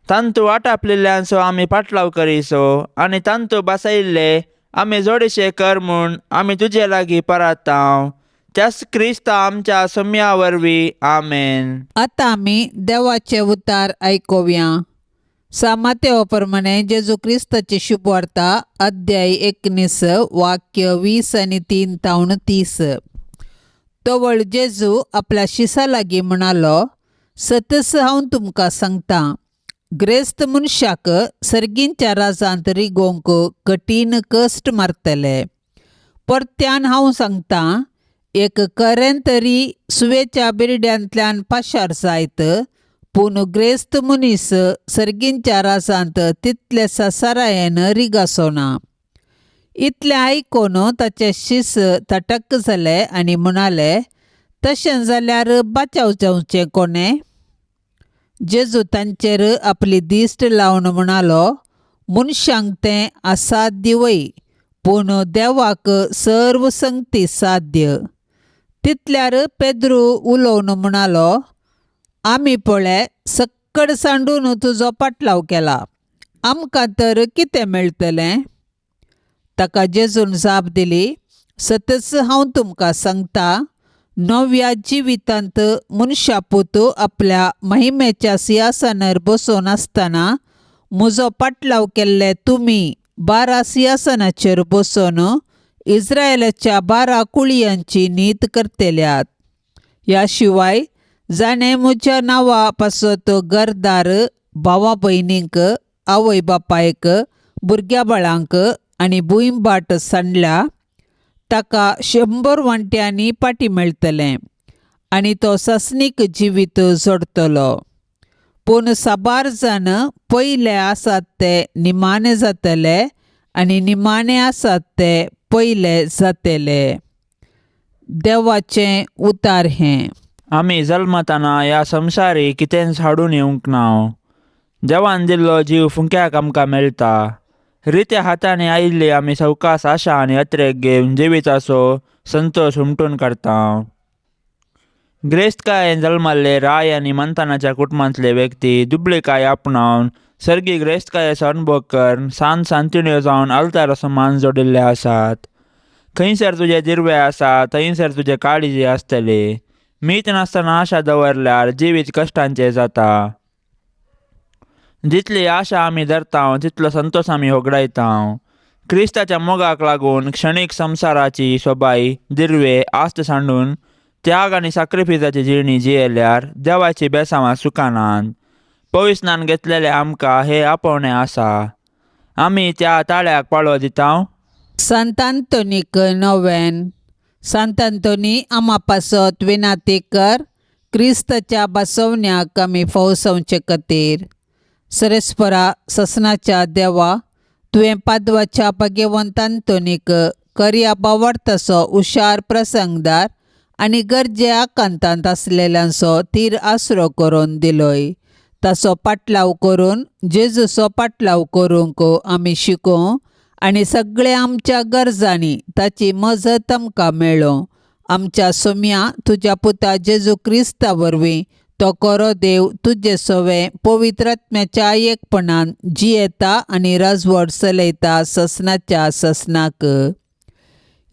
तांतू आटापलेल्यांचो आमी पाटलाव करीसो आनी तांतू बसयल्ले आमी जोडीशे कर म्हूण आमी तुजे लागीं परातांव त्याच क्रिस्ता आमच्या सम्या वरवीं आमेन। आतां आमी देवाचे उतार आयकुया। सामातेव प्रमाणे जेजू क्रिस्ताची शुभवार्ता अध्याय 19 वाक्य 20 आनी 3 तावन 30। तवळ जेजू आपल्या शिसा लागीं म्हणालो, सतस हांव तुमकां सांगता, ग्रेस्त मनशाक सर्गींच्या राजांत रिगोवंक कठीण कश्ट मारतले। परत्यान हांव सांगता, एक करें तरी सुवेच्या बिरड्यांतल्यान पाशार जायत, पूण ग्रेस्त मनीस सर्गींच्या राजांत तितले ससारायेन रिगासो ना। इतलें आयकून ताचे शीस तटक जाले आनी म्हणाले, तशें जाल्यार बाचाव जावचें कोणें? जेजू तांचेर आपली दिश्ट लावन म्हणालो, मनशांक तें असाध्य वय, पूण देवाक सर्व संगती साध्य. तितल्यार पेद्रू उलोवन म्हणालो, आमी पळय सक्कड सांडून तुजो पाटलाव केला, आमकां तर कितें मेळटलें? ताका जेजून जाप दिली, सतच हांव तुमकां सांगता, नव्या जिवितांत मनशापूत आपल्या महिमेच्या सिंहासनार बसून आसतना म्हजो पाटलाव केल्ले तुमी 12 सिंहासनाचेर बसून इस्रायलाच्या 12 कुळयांची नीत करतल्यात. ह्या शिवाय जाणें म्हज्या नांवा पासत घरदार, भावा भयणींक, आवय बापायक, भुरग्या बाळांक आनी भूंयबाट सांडल्या ताका 100 वांट्यांनी पाटी मेळटलें आनी तो सासणीक जिवीत जोडटलो. पूण साबार जाण पयले आसात ते निमाणे जातले आनी निमाणे आसात ते पयले जातले. देवाचें उतार हें. आमी जल्मताना ह्या संवसारी कितेंच हाडून येवंक ना. देवान दिल्लो जीव फुंक्याक आमकां मेळटा. रित्या हातांनी आयिल्ली आमी सवकास आशा आनी अत्रेक घेवन जिविताचो संतोश हुमटून काडटा. ग्रेस्तकायेन जल्मल्ले राय आनी मंतानाच्या कुटुंबांतले व्यक्ती दुबळीकाय आपणावन सर्गी ग्रेस्तकायेचो अनुभव करून सान सांतिण्यो जावन आल्ताराचो मान जोडिल्ले आसात. खंयसर तुजे दिर्वे आसा थंयसर तुजे काळजी आसतली. मीत नासतना आशा दवरल्यार जिवीत कश्टांचें जाता. जितली आशा आमी धरता तितलो संतोश आमी होगडायता. क्रिस्ताच्या मोगाक लागून क्षणीक संवसाराची सोबाय, दिर्वे, आस्त सांडून त्याग आनी साक्रिफिसाची जिणी जियेल्यार देवाची बेसांवां सुखानात. पविस्नान घेतलेले आमकां हे आपोवणें आसा. आमी त्या ताळ्याक पाळो दिता. सांत आंतोनीक नोवेन. सांत आंतोनी आमा पासत विनाती कर, क्रिस्ताच्या बसवण्याक आमी फौसवचे खातीर. सरेस्परा ससनाच्या देवा, तुवें पादवाच्या भाग्यवंत आंतोनीक करया बावडतसो हुशार प्रसंगदार आनी गरजे आकांतांत आसलेल्यांचो तीर आसरो करून दिलोय. ताचो पाटलाव करून जेजूचो पाटलाव करूंक आमी शिकोवं आनी सगळ्या आमच्या गरजांनी ताची मजत आमकां मेळों. आमच्या सोम्या तुज्या पुता जेजू क्रिस्ता वरवीं तो कोरो देव तुजे सवे पवित्र आत्म्याच्या एकपणान जियेता आनी राजवट चलयता ससनाच्या ससनाक.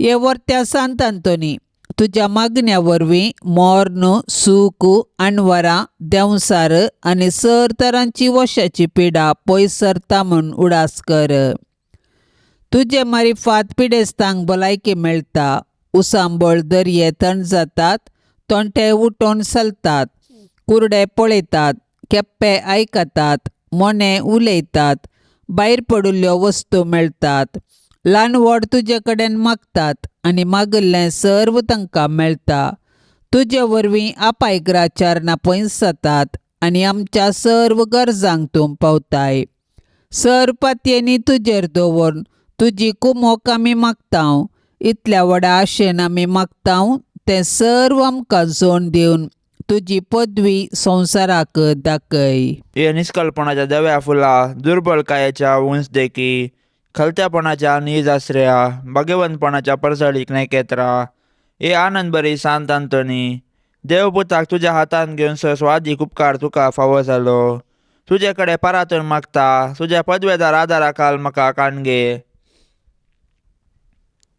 हे वर्त्या सांत आंतोनी, तुज्या मागण्या वरवीं मोर्न, सूख, अणवरां, देंवसार आनी सर तरांची वशाची पिडा पयस सरता म्हूण उडास कर. तुजे मारिफात पिडेस्तांक भलायकी मेळटा, उसांबळ दर्ये थंड जातात, तोंटे उठोवन चलतात, कुरडे पळयतात, केप्पे आयकतात, मोने उलयतात, भायर पडिल्ल्यो वस्तू मेळटात, ल्हान व्हड तुजे कडेन मागतात आनी मागिल्लें सर्व तांकां मेळटा. तुजे वरवीं आपायग्राचारणां पयस जातात आनी आमच्या सर्व गरजांक तूं पावताय. सर पातयेंनी तुजेर दवरून तुजी कुमोक आमी मागता. इतल्या व्हडा आशेन आमी मागता तें सर्व आमकां जोड दिवन तुजी पदवी संवसाराक दाखय. हे निष्कलपणाच्या देव्या फुला, दुर्बलकायेच्या उंच देखी, खलत्यापणाच्या नीज आसऱ्या, भाग्यवंतपणाच्या परजळीक नेकेत्रा, हे आनंद बरी सांत आंतोनी, देवपुताक तुज्या हातान घेवन स्वादीक उपकार तुका फावो जालो. तुजे कडेन परातून मागता, तुज्या पदवेदार आदारा खाल म्हाका काणगे.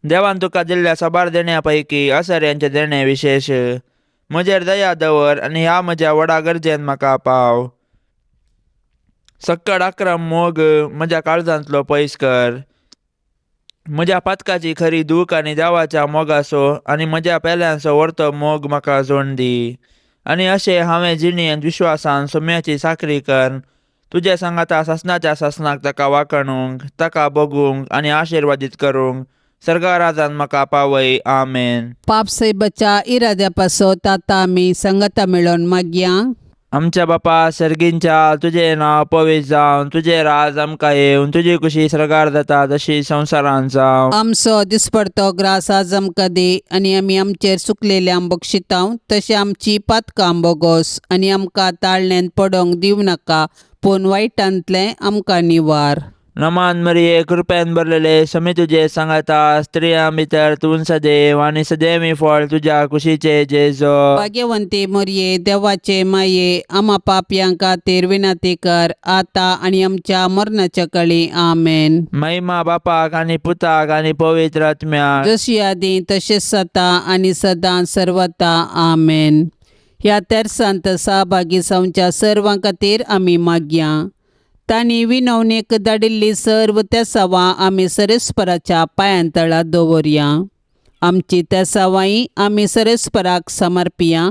देवान तुका दिल्ल्या साबार देण्या पैकी असऱ्यांचें देणें विशेश. म्हजेर दया दवर आनी ह्या म्हज्या व्हडा गरजेन म्हाका पाव. सक्कड आक्रम मोग म्हज्या काळजांतलो पयस कर. म्हज्या पातकाची खरी दूख आनी देवाच्या मोगाचो आनी म्हज्या पेल्यांचो व्हरतो मोग म्हाका जोड दी. आनी अशें हांवें जिणेंत विश्वासान सोम्याची साकरी कर तुज्या सांगाता सासनाच्या सासनाक ताका वाखणूंक, ताका बगूंक आनी आशिर्वादीत करूंक सर्गाराजान म्हाका पावय. आमेन. पाप साहेबाच्या इराद्या पासत आतां आमी संगता मेळोवन मागया. आमच्या बापा सर्गींच्या, तुजें नांव पवित्र जावन, तुजें राज आमकां येवन, तुजी खुशी सर्गार जाता तशी संवसारांत जावं. आमचो दिसपडतो ग्रास आज आमकां दी आनी आमी आमचेर सुकलेल्यांक बक्षितांव तशें आमची पातकां बोगोस आनी आमकां ताळण्यांत पडोंक दिवं नाका, पूण वायटांतलें आमकां निवार. नमान मरिये कृपेन भरलेले समी तुजे सांगाता स्त्रियां भितर तूं सदैव आनी सदैवी फळ तुज्या कुशीचे जेजो. भाग्यवंती मोरये देवाचे माये आमा पापयां खातीर विनंती कर आतां आनी आमच्या मरणाच्या कळी. आमेन. महिमा बापाक आनी पुताक आनी पवित्र आत्म्याक. जशी आदी तशेंच सता आनी सदां सर्वता. आमेन. ह्या तेरसांत सहभागी जावच्या सर्वां खातीर आमी मागया. तांणी विनवणेक धाडिल्ली सर्व तेसावां आमी सरेस्पराच्या पांयांतळा दवरया. आमची तेसावांय आमी सरेस्पराक समर्पिया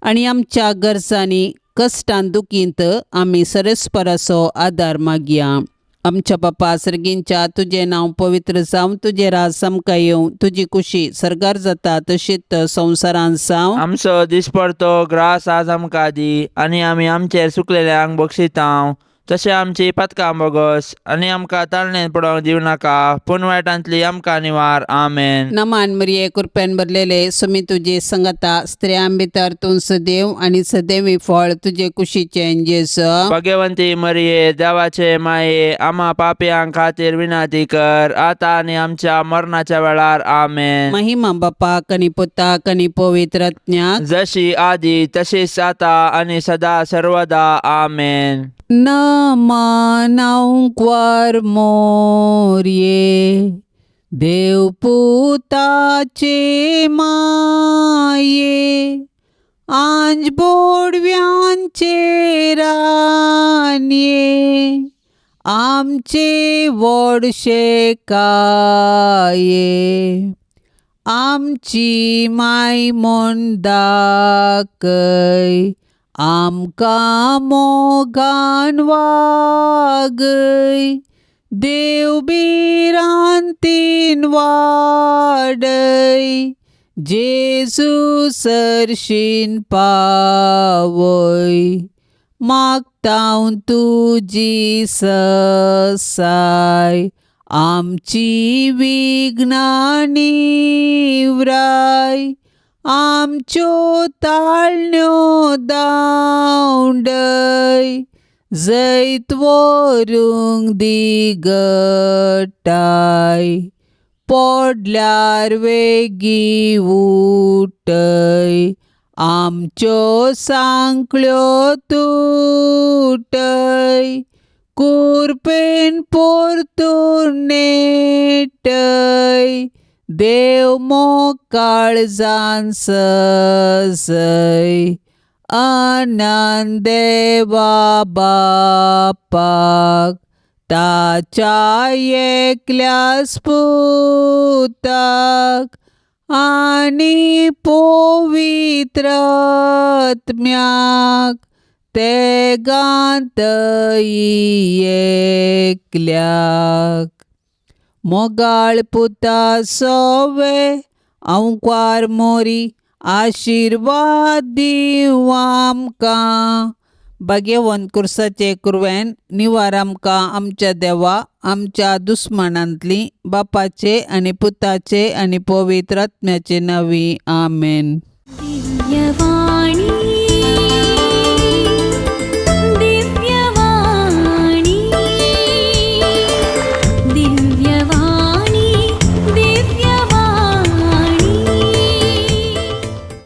आनी आमच्या गरजांनी कश्टान दुखींत आमी सरेस्पराचो आदार मागया. आमच्या बापा सर्गींच्या तुजें नांव पवित्र जावं, तुजें राज आमकां येवं, तुजी कुशी सर्गार जाता तशीच संवसारांत जावं. आमचो दिसपडतो ग्रास आज आमकां दी आनी आमी आमचेर सुकलेल्यांक बक्षितांव तशें आमची पदकां बोगस आनी आमकां ताळणेन पडोवंक दिवं नाका पूण वायटांतली आमकां निवार. आमेन. नमान मरिये कृपेन भरलेले सुमी तुजे संगता, स्त्रियां भितर तूं सदैव आनी सदैवी फळ तुजे कुशीचें जेजू. भगवंती मरिये देवाचे माये आमा पापयां खातीर विनंती कर आतां आनी आमच्या मरणाच्या वेळार. आमेन. महिमा बापाक आनी पुताक आनी पवित्र आत्म्याक. जशी आदी तशीच आतां आनी सदा सर्वदा. आमेन. नमन मोरये देवपुताचे माये, आंज बोडव्यांचे रानये, आमचे व्हडशे काये, आमची माय म्हूण दाखय, आमकां मोगान वागय, देव भिरांतीन वाडय, जेजू सरशीन पावय, मागता तुजी ससाय, आमची विघ्नां निवराय, आमच्यो ताळण्यो दावंडय, जैत व्हरूंक दी गटाय, पडल्यार वेगीं उठय, आमच्यो सांकळ्यो तुटय, कुरपेन परतून नेटय, देव मोग काळजान सजय, आनंद देवा बापाक ताच्या एकल्याच पुताक आनी पवित्र आत्म्याक तेगांत एकल्याक. मोगाळ पुता सोवे अंकार मोरी आशिर्वाद दिवं आमकां. भाग्यवंत कुर्साचे कुरवेन निवार आमकां आमच्या देवा आमच्या दुस्मानांतली बापाचे आनी पुताचे आनी पवित्र आत्म्याचे नांवी. आमेन. दिव्यवाणी.